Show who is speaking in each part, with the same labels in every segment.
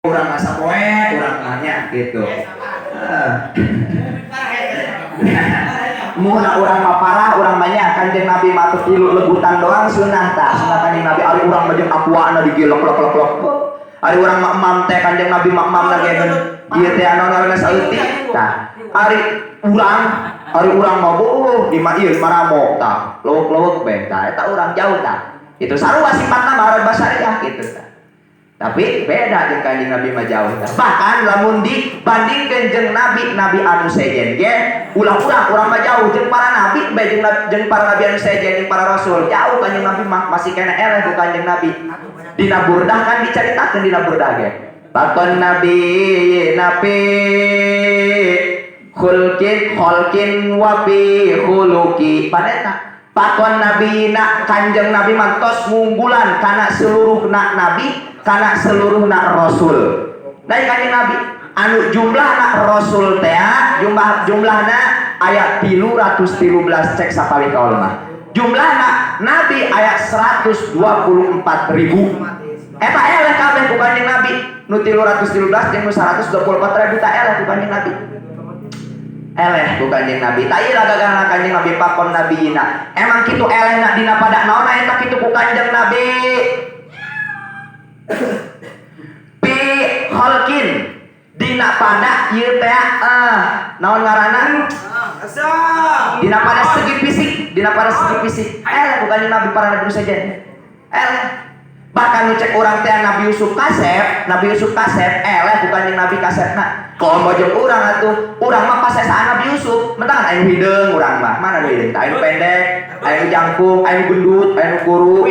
Speaker 1: Urang masa poe urang nanya gitu. Mun urang mah parah urang mah nya, Kanjeng Nabi mah teu tilu legutan doang sunah tah, sunah Kanjeng Nabi. Ari urang mah jeung aquana digilok lok lok lok. Ari urang mah emam teh, Kanjeng Nabi mah emam lagi kan ieu teh anu ngaranna saeutik tah. Ari urang mah beuh di mah ieu maramo tah, leuweuk-leuweuk be tah, eta urang jauh tah. Itu sarua sifatna mah basariah gitu tah. Tapi beda jeung Kanjeng Nabi mah jauh tah. Bahkan lamun dibandingkeun jeung nabi nabi anu sejen ge ulah urang, urang mah jauh jeung para nabi bae, jeung para nabi anu sejen, jeung para rasul jauh. Kanjeng Nabi mah masih kena eleh ku Kanjeng Nabi. Dina Burdah kan dicaritakeun, dina Burdah ge Pakon Nabi nabi khulkin kholkin wapi khuluki paneta pakon nabi nak. Kanjeng Nabi mantos ngunggulan kana seluruh nak nabi, kana seluruh nak rasul. Dari Kanjeng Nabi anu jumlah nak rasul teh jumlahna aya 313, cek sapali kaul mah. Jumlah nak nabi aya 124 ribu. Eta eleh kabeh ku Kanjeng Nabi, nu 313 jeung nu 124 ribu ta eleh ku Kanjeng Nabi, eleh ku Kanjeng Nabi. Tak ieu gagahna Kanjeng Nabi, pakon nabiyina. Emang kitu elehna dina pada naon eta kitu ku Kanjeng Nabi? Pi kholkin, dina pada ieu teh naon ngaranna, dina pada segi fisik, dina pada segi fisik eleh ku Kanjeng Nabi, para nabi saja eleh. Bahkan nu cek urang teh Nabi Yusuf kasep, Nabi Yusuf kasep, eleh ku Kanjeng Nabi kasepna. Komo jeung urang atuh, urang mah pasesaan Nabi Yusuf, mentangan aya nu hideung urang mah. Mana nu hideung? Aya nu pendek, aya nu jangkung, aya nu gendut, aya nu kuru.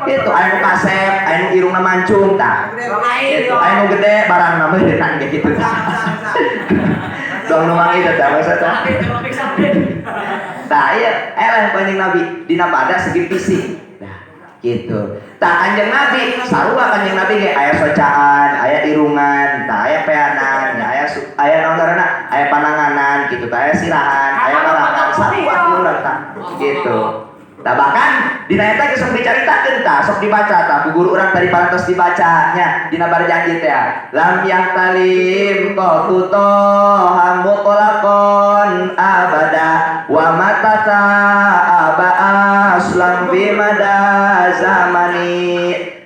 Speaker 1: Gitu, aya nu kasep, aya nu irungna mancung tah. Gitu, aya nu gede barang nama kan kayak gitu. Dong nu mangi teh maksudna. Tah iya, eleh Kanjeng Nabi dina pada segi fisik. Nah, gitu. Tah, Kanjeng Nabi sarua, Kanjeng Nabi ge aya socaan, aya irungan, tah aya peanan, ya aya aya naon ngaranna, aya pananganan gitu, tah aya sirahan, aya barangan, sarua di urang tah. Gitu. Tah, bahkan dina eta ge sok dicaritakeun tah, sok dibaca tah ku guru urang tadi parantos dibaca nya dina Barzanji teh. Lam yahtalim qatu toha mutlaqan abada wa matasa aba aslam fi mada zamani.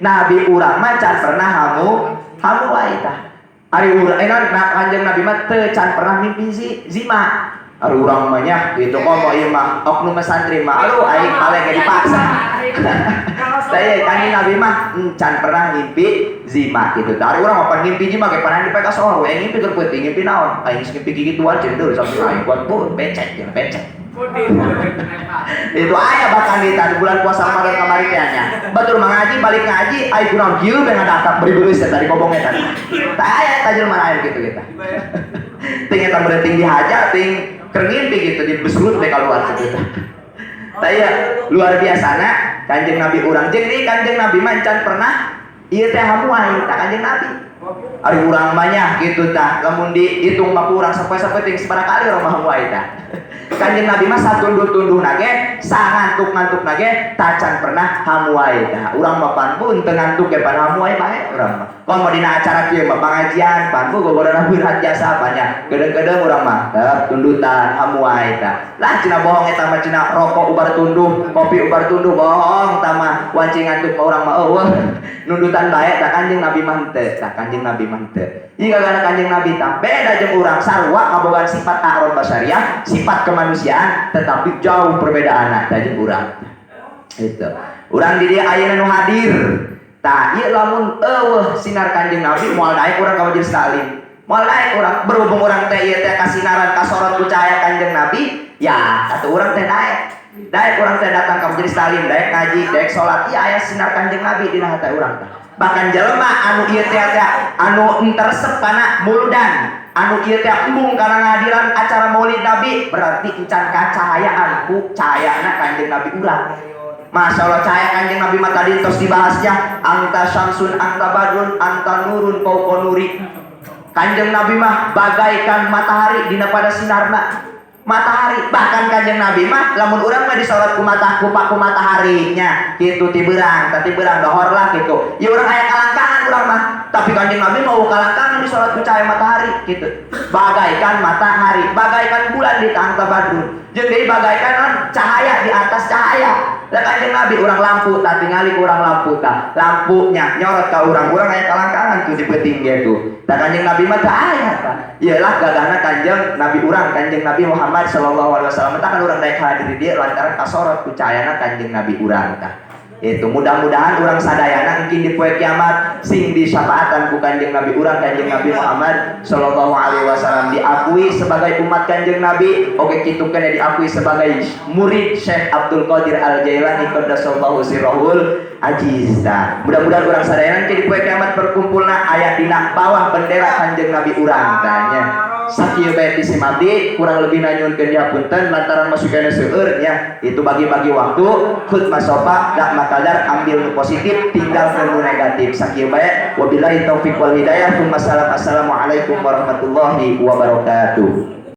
Speaker 1: Nabi urang mah can pernah hamu hamu wae tah. Ari urang eh naon, nah, Kanjeng Nabi mah teu can pernah mimpi zima. Ari urang mah nya gitu, komo ieu mah oknum santri mah, aduh, aing paling ge dipaksa. Saya Kanjeng Nabi mah encan pernah ngimpi zima gitu. Ari urang mah pan ngimpi zima ge pernah dipek soal we ngimpi keur peuting, ngimpi naon? Aing geus ngimpi gituan cendeul sampai aing kuat pun becek ya becek. Itu aya bahkan di tadi bulan puasa Ramadan kamari teh nya. Batur mah ngaji, balik ngaji aing kunaon kieu be ngadakak beri-beri teh tadi kobong eta. Tah aya eta jelema aya gitu kita. Ting eta meureun ting dihaja ting keur ngimpi gitu dibesrut be keluar gitu. Tah iya, luar biasana Kanjeng Nabi urang. Jeung deui Kanjeng Nabi mah encan pernah ieu teh hamuai tah Kanjeng Nabi. Ari urang mah nya gitu tah, lamun dihitung mah kurang sampai-sampai ting sabaraha kali urang mah hamuai tah. Kanjeng Nabi mah satunduh-tunduh ge, sangantuk-ngantuk ge tacan pernah hamuai tah. Urang mah pan pun teu ngantuk ge pan hamuai bae urang mah. Komo dina acara kieu mah, pengajian pan bu gogodana berat jasa banyak. Kedeng-kedeng urang mah teu tundutan hamuai tah. Lah cenah bohong eta mah, cenah rokok ubar tunduh, kopi ubar tunduh, bohong tah mah, wanci ngantuk mah urang mah eueuh. Nundutan bae tah. Kanjeng Nabi mah henteu tah, Kanjeng Nabi mah henteu. Jika karena Kanjeng Nabi tah beda jeung urang, sarua kabogaan sifat a'rad basyariah, sifat kemanusiaan, tetapi jauh perbedaan tah jeung urang. Itu. Urang di dieu ayeuna nu hadir. Tah, ieu lamun eueuh sinar Kanjeng Nabi moal daek urang ka majelis taklim. Moal daek urang. Berhubung urang teh ieu teh kasinaran kasorot ku cahaya Kanjeng Nabi, ya atuh urang teh daek. Daek urang teh datang ka majelis taklim, daek ngaji, daek salat, ieu aya sinar Kanjeng Nabi dina hati urang teh. Bahkan jelema anu ieu teh teh anu enteresep kana muludan, anu ieu teh embung kana ngahadiran acara Maulid Nabi, berarti encan kacahayaan ku cahayana Kanjeng Nabi urang. Masya Allah, cahaya Kanjeng Nabi mah tadi tos dibahasnya, anta syamsun anta badrun anta nurun fauqa nuri. Kanjeng Nabi mah bagaikan matahari dina pada sinarna. Matahari. Bahkan Kanjeng Nabi mah, lamun urang mah disorot ku mata ku ku mataharinya gitu ti beurang, ti beurang dohor lah gitu ya, urang aya kalangkangan urang mah. Tapi Kanjeng Nabi mau kalangkangan disorot ku cahaya matahari gitu, bagaikan matahari, bagaikan bulan di tangta badrun, jeung deui bagaikan non cahaya di atas cahaya lah Kanjeng Nabi. Urang lampu tah, tingali urang lampu tah, lampunya nyorot ka urang, urang aya kalangkangan tuh di peuting gitu. Tah, Kanjeng Nabi mah teu aya tah. Iyalah gagahna Kanjeng Nabi urang, Kanjeng Nabi Muhammad sallallahu alaihi wasallam. Tah kan urang daek hadir di dieu lantaran kasorot ku cahayana Kanjeng Nabi urang tah. Itu mudah-mudahan urang sadayana mungkin di poe kiamat sing disyafaatan ku Kanjeng Nabi urang, Kanjeng Nabi Muhammad sallallahu alaihi wasallam, diakui sebagai umat Kanjeng Nabi. Oke, kitu keneh diakui sebagai murid Syekh Abdul Qadir Al Jailani qaddasallahu sirrahul aziz. Tah, mudah-mudahan urang sadayana engke di poe kiamat berkumpulna aya dina bawah bendera Kanjeng Nabi urang tah nya. Sakieu bae ti sim abdi, kurang lebih nyuhunkeun punten lantaran masuk kana seueur nya. Itu bagi-bagi waktu khut masofa dak makadar, ambil nu positif, tinggalkan nu negatif. Sakieu bae, wabillahi taufik wal hidayah. Assalamualaikum warahmatullahi wabarakatuh.